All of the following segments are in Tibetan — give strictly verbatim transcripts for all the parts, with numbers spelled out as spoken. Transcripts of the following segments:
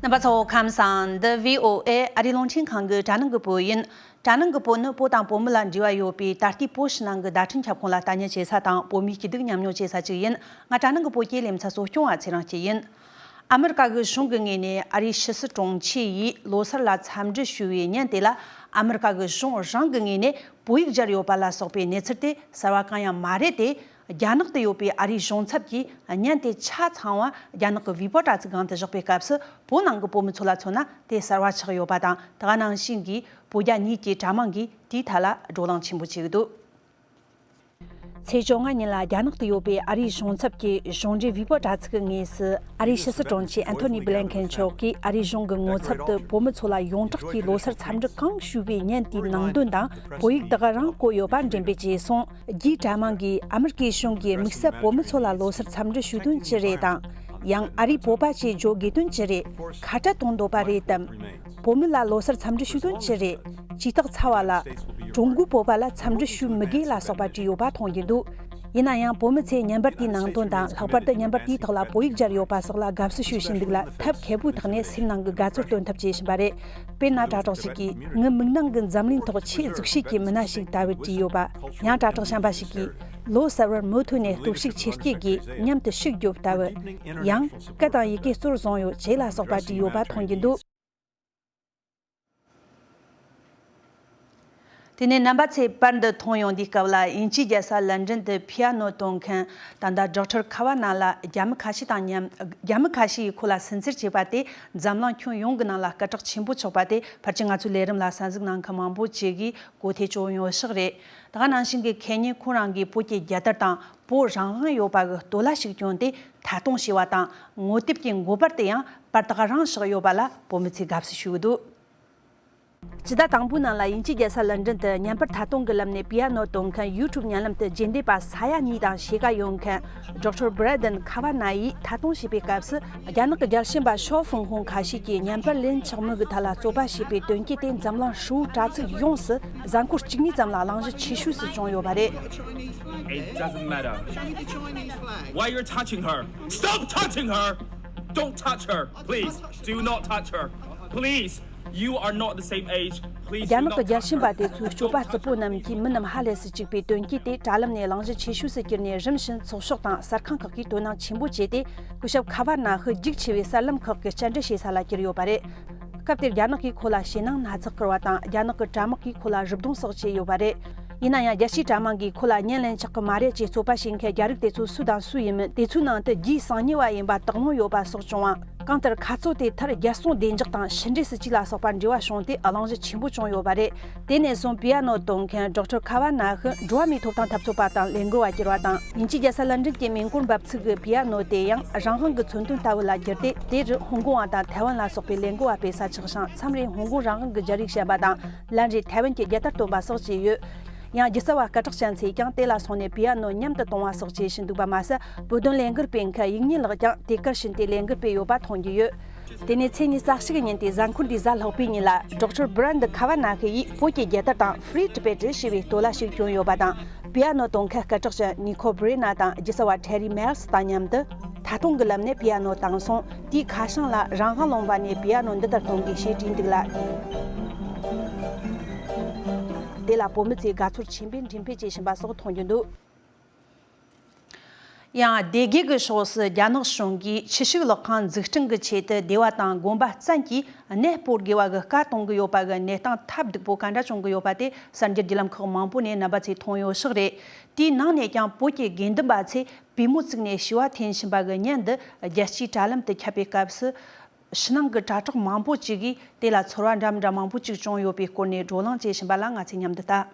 རྣམ་པ་ཚོ་ཁམས་བཟང་། འདི་བྷི་ཨོ་ཨེ་ཨ་རིའི་རླུང་འཕྲིན་ཁང་གི་དྲ་སྣང་གི་བོད་ཡིན། དྲ་སྣང་གི་བོད་ནི་བོད་དང་བོད་མི་ལ་འབྲེལ་བ་ཡོད་པའི་ད་ལྟའི་བོད་ཕྱི་ནང་གི་བརྡ་འཕྲིན་ཁྱབ་ཁོངས་ལ་ལྟ་ཉན་བྱེད་ས་དང་། བོད་མིའི་སྐྱིད་སྡུག་མཉམ་མྱོང་བྱེད་ས་ཅིག་ཡིན། ང་དྲ་སྣང་གི་བོད་ཀྱི་ལེ་ཚན་གཙོ་སྐྱོང་བ་ཚེ་རིང་སྐྱིད་ཡིན། ཨ་མི་རི་ཀ་གི་གཞུང་གི་ངོས་ནས་ཨ་རིའི་ཕྱི་སྲིད་དྲུང་ཆེ་ཡིས་ལོ་སར་ལ་འཚམས་འདྲི་ཞུ་བའི་ཉིན་དེ་ལ། ཨ་མི་རི་ཀ་གི་གཞུང་རང་གི་ངོས་ནས་བོད་ཡིག་སྦྱར་ཡོད་པ་ལ་སོགས་པའི་གནས་ཚུལ་དེ་གསར་བ་གང་ཡང་མ་རེད་དེ། རྒྱ་ནག་ཏུ་ཡོད་པའི་ཨ་རིའི་གཞུང་ཚབ་ཀྱིས་ཉིན་དེ་ཆ་ཚང་བ་རྒྱ་ནག་གི་ཝི་པོ་དྲ་ཚིགས་སྒང་དུ་བཞག་པའི་སྐབས་སུ། བོད་ནང་གི་བོད་མི་ཚོ་ལ་མཚོན་ན་དེ་གསར་བ་ཆགས་ཡོད་པ་དང་། དེ་ག་ནང་བཞིན་གྱི་བོད་རྒྱ་གཉིས་ཀྱི་དྲ་དམངས་ཀྱིས་དེའི་ཐད་ལ་བགྲོ་གླེང་ཆེན་པོ་བྱེད་ཀྱི་འདུག་ཚེས་བཅོ་ལྔ་ཉིན་ལ་རྒྱ་ནག་ཏུ་ཡོད་པའི་ཨ་རིའི་གཞུང་ཚབ་ཀྱི་གཞུང་འབྲེལ་ཝི་པོ་དྲ་ཚིགས་ཀྱི་ངོས་སུ། ཨ་རིའི་ཕྱི་སྲིད་དྲུང་ཆེ་ཨན་ཐོ་ནི་བྷི་ལན་ཁེན་མཆོག་གིས་ཨ་རིའི་གཞུང་གི་ངོ་ཚབ་ཏུ་བོད་མི་ཚོ་ལ་ཡོངས་གྲགས་ཀྱི་ལོ་སར་འཚམས་འདྲི་གང་ཞུས་པའི་ཉིན་དེའི་ནང་དོན་དང་། བོད་ཡིག་དག་རང་བཀོད་ཡོད་པ་འགྲེམས་སྤེལ་བྱས་སོང་། རྒྱའི་དྲ་དམངས་ཀྱིས་ཨ་མི་རི་ཀའི་གཞུང་གིས་དམིགས་བསལ་བོད་མི་ཚོ་ལ་ལོ་སར་འཚམས་འདྲི་ཞུ་དོན་ཅི་རེད་དང་། ཡང་ཨ་རིའི་བོད་པ་ཞེས་བརྗོད་དགོས་དོན་ཅི་རེད། ཁ་བྲལ་གཏོང་འདོད་པ་རེད་དམ། བོད་མི་ལ་ལོ་སར་འཚམས་འདྲི་ཞུ་དོན་ཅི་རེད། ཇུས་ཏག་ཚ་བ་ལ། ཀྲུང་གོའི་བོད་པ་ལ་འཚམས་འདྲི་ཞུ་མི་དགོས་ལ་སོགས་པ་བྲིས་ཡོད་པ་མཐོང་རྒྱུ་འདུག་ཡིན་ན་ཡང་བོད་མི་ཚོས་ཉམས་པར་དེའི་ནང་དོན་དང་། ལྷག་པར་དུ་ཉམས་པར་དེའི་ཐོག་ལ་བོད་ཡིག་སྦྱར་ཡོད་པ་སོགས་ལ་དགའ་བསུ་ཞུ་བཞིན་འདུག་ལ། ཐབས་མཁས་པོའི་ཐོག་ནས་སེམས་ནང་གི་དགའ་ཚོར་སྟོན་ཐབས་བྱེད་བཞིན་པ་རེད། དཔེར་ན་དྲ་གྲོགས་ཤིག་གིས། ངའི་མིག་ནང་གི་འཛམ་གླིང་ཐོག་ཆེས་གཟུགས་ཤིག་གི་མི་སྣ་ཞིག་ལྟ་བུ་བྲིས་ཡོད་པ། ཡང་དྲ་གྲོགས་གཞན་པ་ཞིག་གིས། ལོ་གསར་བར་མུ་མཐུད་ནས་སྟོབས་ཤུགས་ཆེར་སྐྱེད་དགོས། མཉམ་དུ་ཤུགས་རྒྱོབ་ལྟ་བུ། ཡང་། སྐད་དང་ཡི་གེ་གཙོར་བཟུང་ཡོད་ཅེས་ལ་སོགས་པ་བྲིས་ཡོད་པ་མཐོང་རྒྱུ་འདུག་དེ་ནས་རྣམ་པ་ཚོས་པར་འདི་མཐོང་ཡོང་དུས་སྐབས་ལ། དབྱིན་ཇིའི་རྒྱལ་ས་ལན་ཀྲན་དུ་པི་ཡ་ནོ་གཏོང་མཁན་ད་ལྟ་ཌོག་ཊར་ཁ་ཝ་ན་ལ་རྒྱ་མི་ཁ་ཤས་དང་མཉམ། རྒྱ་མི་ཁ་ཤས་ཀྱིས་ཁོ་ལ་སུན་གཙེར་བྱས་པ་དེ་འཛམ་གླིང་ཁྱོན་ཡོངས་ཀྱི་ནང་ལ་སྐད་གྲགས་ཆེན་པོ་ཆགས་པ་དེ། ཕལ་ཆེར་ང་ཚོའི་ལས་རིམ་ལ་གསན་གཟིགས་གནང་མཁན་མང་པོ་ཅིག་གིས་གོ་ཐོས་བྱུང་ཡོད་ཤག་རེད། དེ་ག་ནང་བཞིན་གྱི་ཁེ་ཉིན་ཁོ་རང་གིས་བོད་ཀྱི་རྒྱལ་དར་དང་བོད་རང་དབང་ཡོད་པ་གི་སྟོད་ལྭ་ཞིག་གྱོན་ཏེ་ཐད་གཏོང་བྱས་པ་དང་། ངོ་དེབ་ཀྱི་མགོ་པར་དུ་ཡང་པར་དག་རང་བཞག་ཡོད་པ་ལ་བོད་མི་ཚོས་དགའ་བསུ་ཞུ་གི་འདུག་སྤྱི་ཟླ་དང་པོའི་ནང་ལ་དབྱིན་ཇིའི་རྒྱལ་ས་ལན་ཀྲན་དུ་བརྙན་པར་ཐད་གཏོང་གི་ལམ་ནས་པི་ཡ་ནོ་གཏོང་མཁན་ཡུ་ཊུབ་བརྙན་ལམ་དུ་རྗེས་འདེད་པ་ས་ཡ་གཉིས་དང་ཕྱེད་ཀ་ཡོད་མཁན་ཌོག་ཊར་བྷི་རེན་དན་ཁ་ཝ་ན་ཡིས་ཐད་གཏོང་བྱས་པའི་སྐབས་སུ། རྒྱ་ནག་གི་རྒྱལ་ཞེན་པ་ཤོ་ཧྥུང་ཧུང་ཁ་ཤས་ཀྱིས་བརྙན་པར་ལེན་ཆོག་མིན་གྱི་ཐད་ལ་རྩོད་པ་བྱས་པའི་དོན་རྐྱེན་དེ་འཛམ་གླིང་ཧྲིལ་བོའི་དྲ་ཚིགས་ཡོངས་སུ་གཟའ་འཁོར་གཅིག་གཉིས་ཙམ་ལ་གླེང་གཞི་ཆེ་ཤོས་སུ་བྱུང་ཡོད་པ་རེད། It doesn't matter. Why you're touching her? Stop touching her! Don't touch her! Please, do not touch her. Please, you are not the same age. Please རྒྱ་do ནག་གི་རྒྱལ་ཞེན་པ་དེ་ཚོའི་སྤྱོད་པ་རྩུབ་པོ་རྣམས་ཀྱིས་མི་རྣམས་ཧ་ལས་སུ་གཅིག་པའི་དོན་རྐྱེན་དེ་དྲ་ལམ་ནས་གླེང་གཞི་ཆེ་ཤོས་སུ་གྱུར་ནས། རིམ་བཞིན་ཚོགས་ཤོག་དང་གསར་ཁང་ཁག་གིས་དོ་སྣང་ཆེན་པོ་བྱས་ཏེ། སྐུ་ཞབས་ཁ་ཝ་ན་ཧི་རྒྱུགས་ཆེ་བའི་གསར་ལམ་ཁག་གི་བཅར་འདྲི་བྱེད་ས་ལ་གྱུར་ཡོད་པ་རེད། སྐབས་དེར་རྒྱ་ནག་གིས་ཁོ་ལ་ཞེད་སྣང་སྣ་ཚོགས་བསྐུལ་བ་དང་། རྒྱ་ནག་གི་དྲ་དམག་གིས་ཁོ་ལ་རུབ་རྡུང་སོགས་བྱས་ཡོད་པ་རེད། ཡིན་ན་ཡང་། རྒྱལ་སྤྱིའི་དྲ་དམངས་ཀྱིས་ཁོ་ལ་བརྙན་ལེན་ཆོག་གི་མ་རེད་ཅེས་རྩོད་པ་བྱེད་མཁན་རྒྱ་རིགས་དེ་ཚོ་སུ་དང་སུ་ཡིན་མིན། དེ་ཚོའི་ནང་དུ་རྒྱའི་གསང་ཉུལ་བ་ཡིན་པ་དག་སྣང་ཡོད་པ་སོགས་བྱུང་བ། གང་ལྟར་ཁ་རྩོད་དེ་མཐར་རྒྱལ་སྲུང་བདེ་འཇགས་དང་ཕྱི་འབྲེལ་སྲིད་ཇུས་ལ་སོགས་པ་འབྲེལ་བ་བྱུང་སྟེ་གླེང་གཞི་ཆེན་པོ་བྱུང་ཡོད་པ་རེད། དེ་ནས་བཟུང་པི་ཡ་ནོ་གཏོང་མཁན་ཌོག་ཊར་ཁ་ཝ་ན་ཧི་འགྲོ་བ་མིའི་ཐོབ་ཐང་འཐབ་རྩོད་པ་དང་ལས་འགུལ་བ་གྱུར་བ་དང་། དབྱིན་ཇིའི་རྒྱལ་ས་ལན་ཀྲན་གྱི་མེ་འཁོར་འབབ་ཚིགས་ཀྱི་པི་ཡ་ནོ་དེ་ཡང་རང་དབང་གི་མཚོན་དོན་ལྟ་བུ་ལ་གྱུར་ཏེ། དེ་རུ་ཧོང་ཀོང་བ་དང་ཐའེ་ཝན་ལ་སོགས་པའི་ལས་འགུལ་བ་སྤེལ་ས་ཆགས་ཤིང་། མཚམས་རེ་ཧོང་ཀོང་རང་དབང་གི་རྒྱ་རིགས་བཤད་པ་དང་། ལན་རེ་ཐའེ་ཝན་གྱི་རྒྱལ་དར་སྟོན་པ་སོགས་བྱས་ཡོད། ཡང་སྒྱུ་རྩལ་བ་སྐད་གྲགས་ཅན་ཚོས་ཀྱང་དེ་ལ་སོང་ནས་པི་ཡ་ནོ་མཉམ་དུ་གཏོང་བ་སོགས་བྱེད་བཞིན་འདུག་པ་མ་ཟད། བོད་དོན་ལས་འགུལ་སྤེལ་མཁན་ཡིག་རྙིང་ལགས་ཀྱང་དེ་གར་ཕྱིན་ཏེ་ལས་འགུལ་སྤེལ་ཡོད་པ་མཐོང་རྒྱུ་ཡོད། དེ་ནས་ཚེས་ཉི་ཤུ་རྩ་གཅིག་ཉིན་དེའི་གཟའ་འཁོར་འདིའི་གཟའ་ལྷག་པའི་ཉིན་ལ། ཌོག་ཊར་བྷི་རེན་དན་ཁ་ཝ་ན་ཧི་ཡིས་བོད་ཀྱི་རྒྱལ་དར་དང་Free Tibet ཞེས་པའི་སྟོད་ལྭ་ཞིག་གྱོན་ཡོད་པ་དང་། པི་ཡ་ནོ་གཏོང་མཁན་སྐད་གྲགས་ཅན་ནི་ཁོ་བྷི་རེ་ན་དང་སྒྱུ་རྩལ་བ་ཊེ་རི་མེལ་སི་དང་མཉམ་དུ་ཐད་གཏོང་གི་ལམ་ནས་པི་ཡ་ནོ་བཏང་སོང་། དེའི་ཁ་བྱང་ལ། རང་དབང་ལུང་པ་ནས་པི་ཡ་ནོ་འདི་ལྟར་གཏོང་དགོས་ཞེས་བྲིས་འདུག་ལ། དེ་ལ་བོད་མི་ཚོས་དགའ་ཚོར་ཆེན་པོས་འགྲེམས་སྤེལ་བྱེད་བཞིན་པ་སོགས་མཐོང་རྒྱུ་འདུག་ཡང་སྡེ་དགེ་གི་ཕྱོགས་སུ་རྒྱ་ནག་གཞུང་གིས་ཕྱི་ཕྱུགས་གློག་ཁང་འཛུགས་སྐྲུན་གྱི་ཆེད་དུ་སྡེ་བ་དང་དགོན་པ་བཙན་གྱིས་གནས་སྤོར་དགོས་པ་གི་བཀའ་གཏོང་གི་ཡོད་པ་གི་གནས་སྟངས་ཐབས་སྡུག་པོ་ག་འདྲ་བྱུང་གི་ཡོད་པ་དེ་གསར་འགྱུར་བརྒྱུད་ལམ་ཁག་མང་པོ་ནས་རྣམ་པ་ཚོས་མཐོང་ཡོད་ཤག་རེད། དེའི་ནང་ནས་ཀྱང་བོད་ཀྱི་དགེ་འདུན་པ་ཚོས་པུས་མོ་བཙུགས་ནས་ཞུ་བ་འཐེན་བཞིན་པ་གི་བརྙན་འདི་རྒྱལ་སྤྱིའི་དྲ་ལམ་དུ་ཁྱབ་པའི་སྐབས་སུ། ཕྱི་ནང་གི་དྲ་གྲོགས་མང་པོ་ཅིག་གིས་དེ་ལ་ཚོར་བ་འདྲ་མི་འདྲ་མང་པོ་ཅིག་བྱུང་ཡོད་པའི་སྐོར་ནས་བགྲོ་གླེང་བྱེད་བཞིན་པ་ལ་ང་ཚོས་མཉམ་དུ་ལྟ།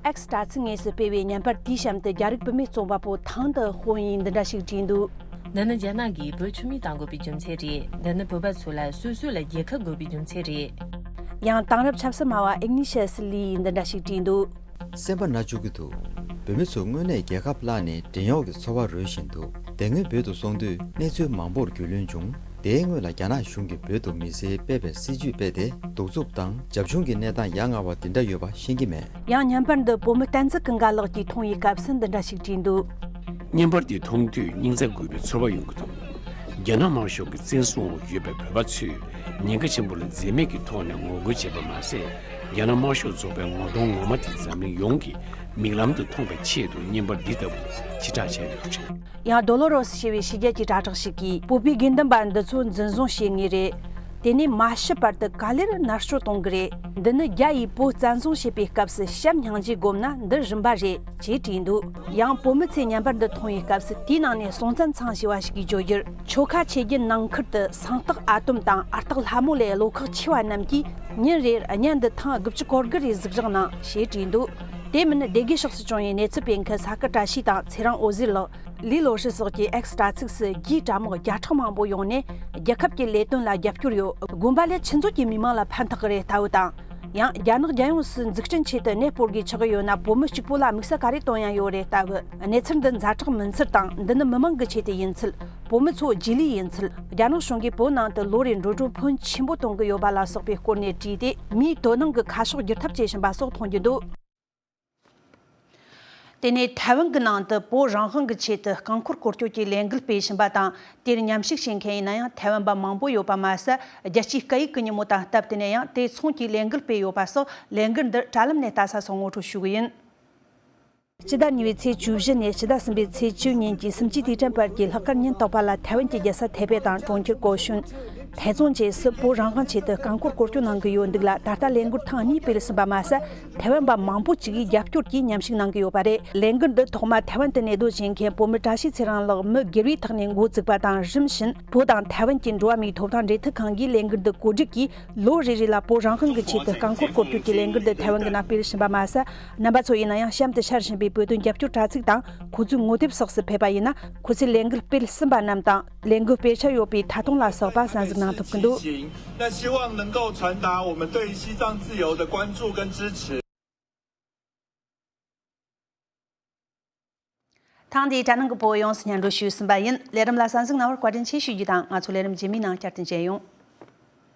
X་དྲ་ཚིགས་ངོས་སུ་སྤེལ་བའི་བརྙན་པར་དེའི་གཤམ་དུ་རྒྱ་རིགས་བུད་མེད་རྩོམ་པ་པོ་ཐང་དུ་ཧོ་ཡིས་འདི་འདྲ་ཞིག་བྲིས་འདུག་འདི་ནི་རྒྱ་ནག་གིས་བོད་ཆོས་མེད་གཏོང་དགོས་པའི་རྒྱུ་མཚན་རེད། འདི་ནི་བོད་པ་ཚོ་ལ་སོ་སོ་ལ་རྒྱལ་ཁབ་དགོས་པའི་རྒྱུ་མཚན་རེད། ཡང་དེང་རབས་ཆབ་སྲིད་སྨྲ་བ་ཨིག་ནི་ཤི་ཡས་ལི་ཡིས་འདི་འདྲ་ཞིག་བྲིས་འདུག་སེམས་པ་ན་སྐྱོ་གི་འདུག་བོད་མི་ཚོ་དངོས་གནས་རྒྱལ་ཁབ་བརླགས་ནས་བྲན་གཡོག་གི་འཚོ་བ་རོལ་བཞིན་འདུག་དེ་སྔོན་བོད་དུ་སོང་དུས་གནས་ཚུལ་མང་པོར་རྒྱུས་ལོན་བྱུང་། དེའི་སྔོན་ལ་རྒྱ་ནག་གཞུང་གིས་བོད་དུ་མི་སེར་སྤེལ་བའི་སྲིད་ཇུས་སྤེལ་ཏེ། གདུག་རྩུབ་དང་རྒྱབ་ལྗོངས་ཀྱི་གནས་སྟངས་ཡ་ང་བ་འདི་འདྲ་ཡོད་པ་ཤེས་ཀྱི་མེད། ཡང་བརྙན་པར་འདི་བོད་མི་བསྟན་འཛིན་ཀུན་དགའ་ལགས་ཀྱིས་མཐོང་བའི་སྐབས་སུ་འདི་འདྲ་ཞིག་བྲིས་འདུག་བརྙན་པར་འདི་མཐོང་དུས་སྙིང་རྩ་འགུལ་བའི་ཚོར་བ་ཡོང་གི་འདུག་རྒྱ་ནག་དམར་ཤོག་གི་བཙན་བཟུང་འོག་ཡོད་པའི་བོད་པ་ཚོས་ཉེན་ཁ་ཆེན་པོ་ལ་འཛེམ་མེད་ཀྱི་ཐོག་ནས་ངོ་རྒོལ་བྱས་པ་མ་ཟད། རྒྱ་ནག་དམར་ཤོག་ཚོགས་པའི་ངོ་གདོང་ངོ་མ་དེ་འཛམ་གླིང་ཡོངས་ཀྱིས་མིག་ལམ་དུ་མཐོང་བའི་ཆེད་དུ་བརྙན་པར་འདི་ལྟ་བུ་ཕྱིར་བསྒྲགས་བྱས་ཡོད་པ་རེད། ཡང་ཌོ་ལོ་རོ་སི་ཞེས་པའི་ཕྱི་རྒྱལ་གྱི་དྲ་གྲགས་ཤིག་གིས། བོད་པའི་དགེ་འདུན་པ་འདི་ཚོ་འཛིན་བཟུང་བྱེད་ངེས་རེད། དེ་ནས་མ་ཤི་བར་དུ་ག་ལེར་མནར་གཅོད་གཏོང་གི་རེད། འདི་ནི་རྒྱ་ཡིས་བོད་བཙན་བཟུང་བྱེད་པའི་སྐབས་སུ་བྱམས་སྙིང་རྗེ་བསྒོམས་ན་འདི་རིམ་པ་རེད་ཅེས་བྲིས་འདུག། ཡང་བོད་མི་ཚོས་བརྙན་པར་འདི་མཐོང་བའི་སྐབས་སུ། དེའི་ནང་ནས་སྲོང་བཙན་ཚང་ཞེས་པ་ཞིག་གིས་བརྗོད་རྒྱུར། ཆོལ་ཁ་ཆོས་བརྒྱུད་ནང་ཁུལ་དུ་སངས་སྟག་ཨ་དོམ་དང་ཨ་སྟག་ལྷ་མོ་ལས་བློ་ཁོག་ཆེ་བ་རྣམས་ཀྱིས་ཉིན་རེར་བརྙན་འདི་ཐེངས་དགུ་བཅུ་གོ་དགུ་རེ་གཟིགས་རོགས་གནང་ཞེས་བྲིས་འདུག། དེ་མིན་སྡེ་དགེ་ཕྱོགས་སུ་བྱུང་བའི་གནས་ཚུལ་སྤེལ་མཁན་ས་སྐུ་བཀྲ་ཤིས་དང་ཚེ་རིང་འོད་ཟེར་ལགས། ལི་ལོ་ཧྲི་སོགས་ཀྱིས་ཨེགས་དྲ་ཚིགས་སུ། རྒྱའི་དྲ་དམག་བརྒྱ་ཕྲག་མང་པོ་ཡོང་ནས་རྒྱལ་ཁབ་ཀྱི་ལས་དོན་ལ་རྒྱབ་སྐྱོར་ཡོད། དགོན་པ་ལས་ཆུ་མཛོད་ཀྱི་མི་མང་ལ་ཕན་ཐོགས་ཀྱི་རེད་ལྟ་བུ་དང་། ཡང་རྒྱ་ནག་རྒྱལ་ཡོངས་སུ་འཛུགས་སྐྲུན་ཆེད་དུ་གནས་སྤོར་དགོས་ཆགས་ཀྱི་ཡོད་ན། བོད་མི་གཅིག་པོ་ལ་དམིགས་བསལ་ག་རེ་སྟོན་ཡ་ཡོད་རེད་ལྟ་བུ། གནས་ཚུལ་འདི་ཛ་དྲག་མིན་ཚུལ་དང་། འདི་ནི་མི་མང་གི་ཆེད་དུ་ཡིན་ཚུལ། བོད་མི་ཚོ་རྗེས་ལུས་ཡིན་ཚུལ། རྒྱ་ནག་གཞུང་གིས་བོད་ནང་དུ་ལོ་རེར་འགྲོ་གྲོན་ཕོན་ཆེན་པོ་གཏོང་གི་ཡོད་པ་ལ་སོགས་པའི་སྐོར་ནས་བྲིས་ཏེ། མིའི་དོ་སྣང་གི་ཁ་ཕྱོགས་བསྒྱུར་ཐབས་བྱེད་བཞིན་པ་སོགས་མཐོང་རྒྱུ་འདུག། དེ་ནས་ཐའེ་ཝན་གྱི་ནང་དུ་བོད་རང་དབང་གི་ཆེད་དུ་རྐང་འཁོར་སྐོར་སྐྱོད་ཀྱི་ལས་འགུལ་སྤེལ་བཞིན་པ་དང་། དེར་མཉམ་ཞུགས་བྱེད་མཁན་ཡིན་ན་ཡང་ཐའེ་ཝན་པ་མང་པོ་ཡོད་པ་མ་ཟད། རྒྱལ་སྤྱིའི་སྐད་ཡིག་གི་ཉིན་མོ་དང་སྟབས་བསྟུན་ནས་ཡང་དེ་མཚུངས་ཀྱི་ལས་འགུལ་སྤེལ་ཡོད་པ་སོགས། ལས་འགུལ་འདིར་དྲ་ལམ་ནས་ལྟ་ས་སོགས་ངོ་སྤྲོད་ཞུ་གི་ཡིན། སྤྱི་ཟླ་གཉིས་པའི་ཚེས་བཅུ་བཞི་ནས་སྤྱི་ཟླ་གསུམ་པའི་ཚེས་བཅུ་ཉིན་གྱི་གསུམ་བཅུའི་དུས་དྲན་བར་གྱི་ལྷག་དཀར་ཉིན་རྟག་པར་ལ་ཐའེ་ཝན་གྱི་རྒྱལ་ས་ཐའེ་པེ་དང་གྲོང་ཁྱེར་ཀོ་ཤུན། ཐའེ་ཙུང་བཅས་སུ་བོད་རང་དབང་ཆེད་དུ་རྐང་འཁོར་སྐོར་སྐྱོད་གནང་གི་ཡོད་འདུག་ལ། ད་ལྟ་ལས་འགུལ་ཐེངས་གཉིས་སྤེལ་ཟིན་པ་མ་ཟད། ཐའེ་ཝན་པ་མང་པོ་ཅིག་གིས་རྒྱབ་སྐྱོར་གྱིས་མཉམ་ཞུགས་གནང་གི་ཡོད་པ་རེད། ལས་འགུལ་འདི་ཐོག་མར་ཐའེ་ཝན་དུ་གནས་སྡོད་བྱེད་མཁན་བོད་མི་བཀྲ་ཤིས་ཚེ་རིང་ལགས་མི་སྒེར་བའི་ཐོག་ནས་འགོ་བཙུགས་པ་དང་། རིམ་བཞིན་བོད་དང་ཐའེ་ཝན་གྱི་འགྲོ་བ་མིའི་ཐོབ་ཐང་འབྲེལ་མཐུད་ཁང་གིས་ལས་འགུལ་འདི་བཀོད་སྒྲིག་གིས། ལོ་རེ་རེ་ལ་བོད་རང་དབང་གི་ཆེད་དུ་རྐང་འཁོར་སྐོར་སྐྱོད་ཀྱི་ལས་འགུལ་འདི་ཐའེ་ཝན་གྱི་ནང་སྤེལ་བཞིན་པ་མ་ཟད། རྣམ་པ་ཚོ་ཡིན་ན་ཡང་གཤམ་དུ་ཤར་བཞིན་པའི་བོད་དོན་རྒྱབ་སྐྱོར་དྲ་ཚིགས་དང་། ཁོ་ཚོའི་ངོ་དེབ་སོགས་སུ་ཕེབས་པ་ཡིན་ན། ཁོ་ཚོས་ལས་འགུལ་སྤེལ་ཟིན་པ་རྣམས་དང་། ལས་འགུལ་སྤེལ་འཆར་ཡོད་པའི་ཐད་གཏོང་ལ་སོགས་པ་གསན་གཟིགས་གནང་ཐུབ་ཀྱི་འདུག། 那希望能够传达我们对于西藏自由的关注跟支持。 ཐེངས་འདིའི་དྲ་ནང་གི་བོད་ཡོངས་སུ་སྙན་སྒྲོན་ཞུས་ཟིན་པ་ཡིན། ལས་རིམ་ལ་གསན་གཟིགས་གནང་བར་བཀའ་དྲིན་ཆེ་ཞུ་རྒྱུ་དང་། ང་ཚོ་ལས་རིམ་རྗེས་མའི་ནང་བསྐྱར་དུ་མཇལ་ཡོང་།